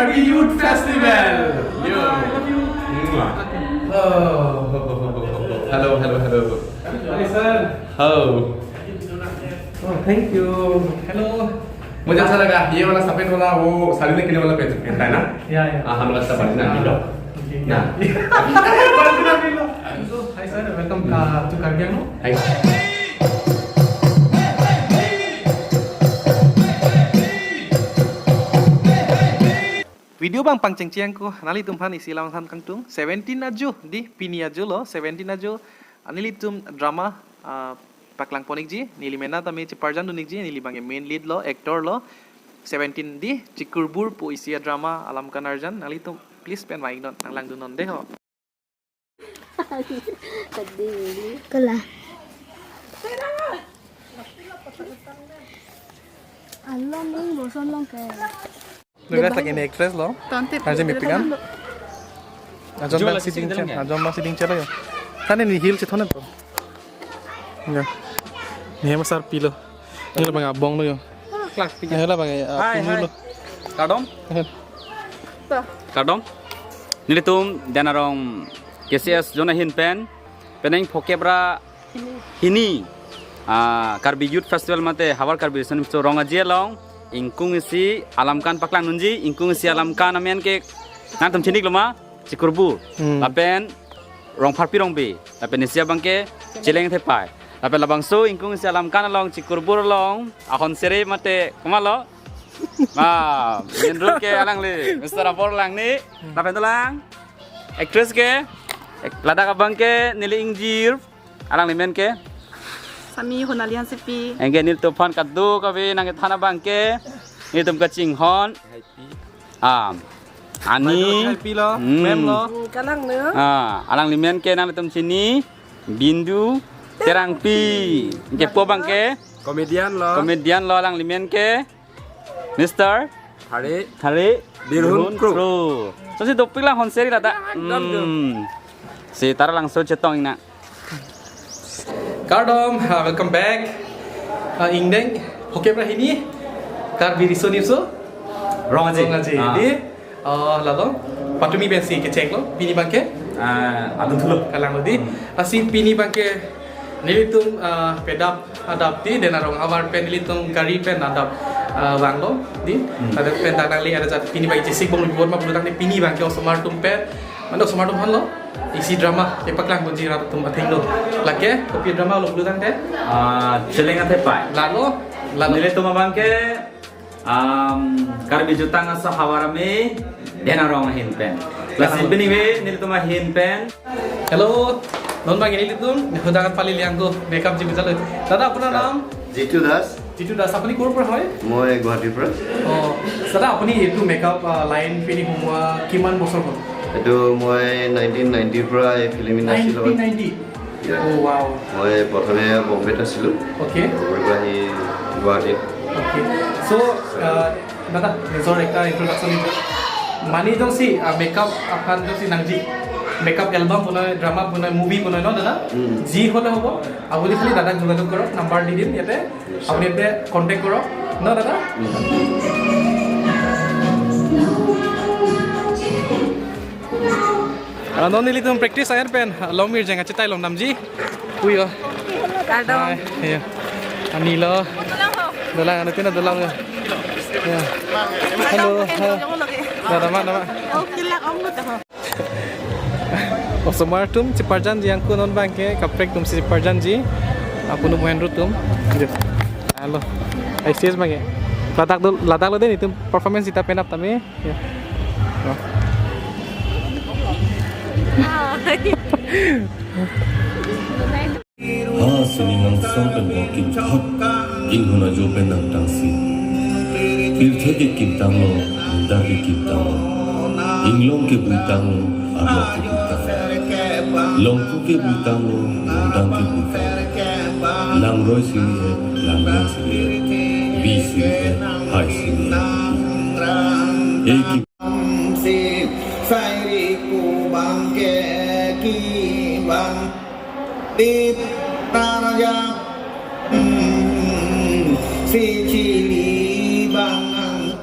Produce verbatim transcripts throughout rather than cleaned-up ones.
Karbi Youth Festival. Yo. Mwah. Oh. Hello, hello, hello. Hi, sir. How? Oh, thank you. Hello. मुझे अच्छा लगा, ये वाला सफेद वाला वो साड़ी में किने वाला पहन, पहनता है ना? या, या। हाँ, हम लोग अच्छा बना ना, हाँ। ये लो। ओके। ना। So, hi sir, welcome, uh, to Karbi Anglong. Hi. Video abang pangchengcheng ko, nanglitumphan isi alam than kangtung. Seventeen ajo, di pini ajo lo, seventeen ajo. Nanglitum drama, ah, paklang pon-ikji, neli mena tame cheparjan dun-ikji, neli abang main lead lo, actor lo. Seventeen di, Chikurbur pu isi a-drama alam kan arjan, nanglitum please pen vang-iknon, nanglangdunnon dei ho. Kala. Along long, boson long ke. Look at like an actress lo. Tante Arjun putri Mipikam. Ajon Jo bang lagi sitting sitting chair, ya? Ajon bang sitting chair lo ya. Tane ni heel chethon to. Ya. Ni hem sar pilo. Ni lo bang abong lo yo. Class Ni lo bang, ah, Hai, punu hai. Lo. Kardom? Kardom? Nelitum Dena Rong K C S jona ahin pen, penang phokep ra hini, ah, Karbi Youth Festival mate Havar Karbi Riso Nimso Rong Aje along, ingkung isi alam kan paklang nunji, ingkung isi alam kan amen ke nangtum chini-ik lo ma, Chikurbur. Hmm. Lapen Rongpharpi Rongpi. Lapen isi abang ke Cheleng Thepai. Lapen labangso ingkung isi alam kan along Chikurbur along ahon sere mate komat lo. Ah, main role ke alangli, Mister Apor Langni. Lapen dolang actress ke, ek-, ladak abang ke neli ingjir. Alangli men ke Sami Honali Hansepi. Anke nelitum aphan kadokave nangkethan abang ke nelitum kachinghon. Ah, ani. Happy lo, Hmm. Mem lo. Hmm, kalang lo. Ah, alangli men ke nangtum chini, Bindu Terangpi. Anke po abang ke Comedian lo. Comedian lo, alangli men ke Mister Hari. Hari Birhun Birhun Kro. Kro. So si dopik lang ahon seri ladak. Dam, dam. Hmm. Si tara langso chetong-iknang. Kardom, uh, welcome back. Uh, ingdeng, phokep ra hini, Karbi Riso Nimso Rong Aje. Rong Aje. Ah. Di, uh, lalo, patumi pensi kechek lo, pini abang ke? Ah, adun thulo. Kalang lo di. Hmm. Lasi pini abang ke, nelitum, uh, pedap adap ti, Dena Rong Havar pen nelitum gari pen adap, ah, vanglo di. Hmm. Adap pen dak nangli ada jat pini abang chesik bom lubor ma pulo tangte pini abang ke osomar atum pen. Mane osomar atum aphan lo. Isi drama kepaklang ponji rat atum athengno. Lake, kopi drama lo pulo tangte? Ah, Cheleng Thepai. Lalo, lalo. Nelitum abang ke, um, Karbi Jutang Aso Havar Amei, Dena Rong ahin pen. Lasi Lalo. Pini ave, nelitum ahin pen. Hello, non abang nelitum, hodang pali liang ko, makeup ji bijalo. Dada, apnar naam? Jitu Das. Jitu Das, আপুনি ক'ৰ পৰা হয়? মই গুৱাহাটীৰ পৰা। অ, দাদা, আপুনি এইটো মেকআপ, আ, লাইন পিনি সোমোৱা কিমান বছৰ হ'ল? এইটো মই নাইনটিন নাইনটিৰ পৰা এই ফিল্ম ইণ্ডাষ্ট্ৰীৰ লগত নাইনটিন নাইনটি? Yeah। অ, wow। মই প্ৰথমে বম্বেত আছিলোঁ। অ'কে। বম্বেৰ পৰা আহি গুৱাহাটীত। অ'কে। চ', আ, দাদা, নিজৰ এটা ইণ্ট্ৰডাকশ্যন দিব। মানে, একদম চি, আ, মেকআপ আহান একদম চি নাংজি। মেকআপ এলবাম বনাই, ড্ৰামা বনাই, মুভি বনাই ন, দাদা? উম। যি হ'লে হ'ব, আপুনি খালি দাদাক যোগাযোগ কৰক, নাম্বাৰ দি দিম ইয়াতে। নিশ্চয়। আপুনি ইয়াতে কণ্টেক্ট কৰক, ন, দাদা? উম। Ah, non nelitum practice ayan pen, ah, Longmir jeng achetai long namji. Puyo. Kardom. Hai, iya. Ani lo. Dolang, ano tina dolang lo. Ya. Hello, hello. Dada, ma, dada, ma. Oh, kila, om, lo, taho. Osomar atum cheparjanji, angku non abang ke kaprek atum si cheparjanji. Apunu mohen ru atum. Jo. Hello. Ai, sis abang ke. Ladak do, ladak lo dei nelitum performance sita penap tame. Ya. Oh. Ha sining angsong pen bor kimthot, inghun ajo pen nangtangsi. Pirthe ke kimtanglo, mundar ke kimtanglo. Inglong ke buitanglo, arlok ke buitanglo. Longpu ke buitanglo, longdang ke buitanglo. Langroi siri he, langroi siri he. Bi siri he, hai siri he. Ei ki- Si sairi ku bangke ki bang. Tip tarja, hmm, si chili bangang.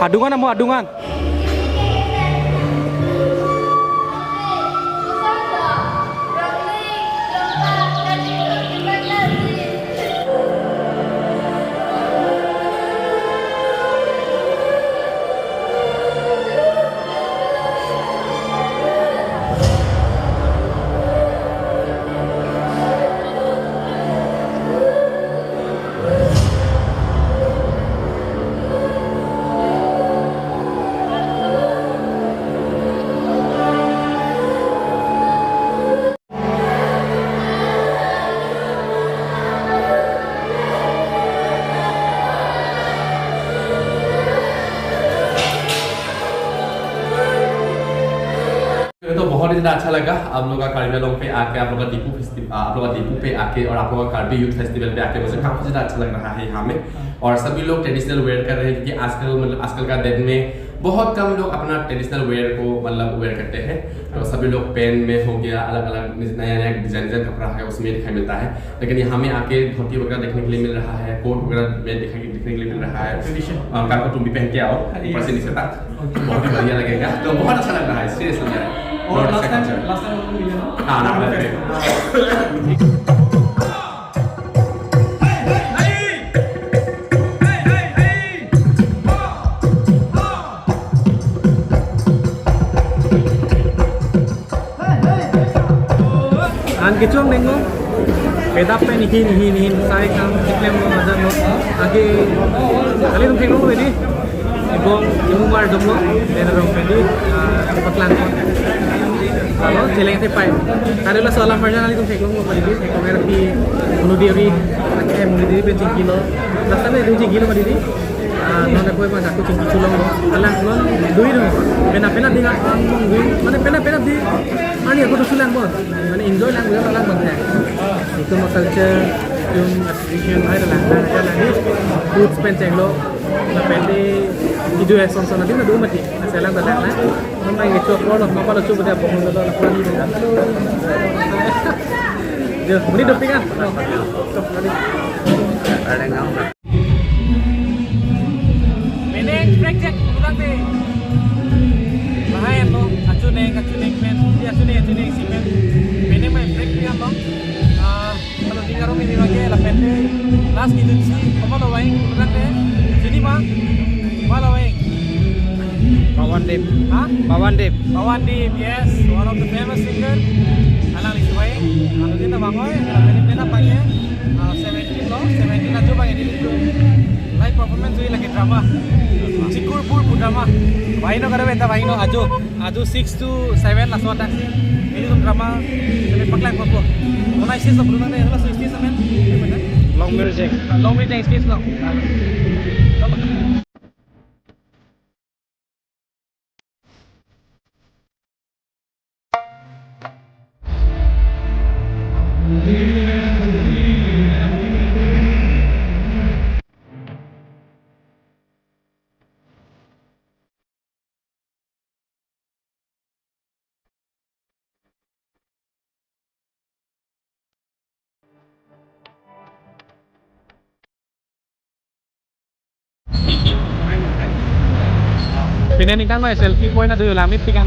Adungan amo, adungan. तो बहुत ही ज़्यादा अच्छा लगा आप लोग का कार्बी आंगलोंग पे आके, आप लोग का दीपू फेस्टिवल, आप लोग का दीपू पे आके और आप लोग का कार्बी यूथ फेस्टिवल पे आके, मुझे काफ़ी ज़्यादा अच्छा लग रहा है यहाँ में। और सभी लोग ट्रेडिशनल वेयर कर रहे हैं, क्योंकि आजकल, मतलब, आजकल का दिन में बहुत कम लोग अपना ट्रेडिशनल वेयर को, मतलब, वेयर करते हैं। तो सभी लोग पैंट में हो गया, अलग-अलग नया-नया डिजाइन, डिजाइन कपड़ा है, उसमें दिखाई मिलता है। लेकिन यहाँ में आके धोती वगैरह देखने के लिए मिल रहा है, कोट वगैरह में दिखाई, देखने के लिए मिल रहा है। ट्रेडिशन। अ, काको टोपी पहन के आओ, ऊपर से नीचे तक। बहुत ही बढ़िया लगेगा। तो बहुत अच्छा लग रहा है, सीरियसली यार। और लास्ट टाइम, लास्ट टाइम हम लोग मिले ना? हाँ, last time. An kechong denglo. Pedap pen ihin, ihin, ihin, sai kam keklem lo, ajan lo. Ake, kalitum theklong ready. Ibong, imumar dom lo. Pen arong ready. Ah, paklang ko. Alo, cheleng te pai. Kali laso alam parjan kalitum theklong lo, ready. Theklong ready. Munu diri. Ake, munu diri pen chingki lo. Last time itu chingki lo, ready. Ah, non ako ema jaku chingki chulong lo. Alang non dui lo. Pena pena di nang dui. Mane pena pena di. Ani ako to chulang bot. Mane enjoy lang bot, lang bot ya. Itum culture, itum tradition, hai lang lang lang ni. Food pen cheng lo. Lapen di idu ason son adi na do mati. Selang dalang na. Mama ngi chok lo, mama lo chok dia pokok lo, lo pokok ni. Yo, muni doping ah. Ada ngam. Meneng break cek, pulang deh. Lahayan lo, achu neng, achu neng pen, di achu neng, achu neng si pen. Meneng main break dia lo. Ah, kalau di karung ini lagi, lapen deh. Last gitu sih, apa lo waing, pulang deh. Sini mah, apa lo waing? Pawan Dev. Hah? Pawan Dev. Pawan Dev, yes, one of the famous singer. Alang lisi waing, anu dia na bangoi, lapen deh na pakai. Ah, seventeen lo, seventeen ajo bang ini. Live performance hui lagi drama. Chikur pur pu drama. Vaino kada beta vaino ajo. Ajo six to seven laso adak si. Ini tum drama. Sebe paklang papo. Kona isi sebelum nanti, hala sixty seven. Long music. Long music, excuse lo. Pine ningkan lo selfie point adu yo lamit pikan.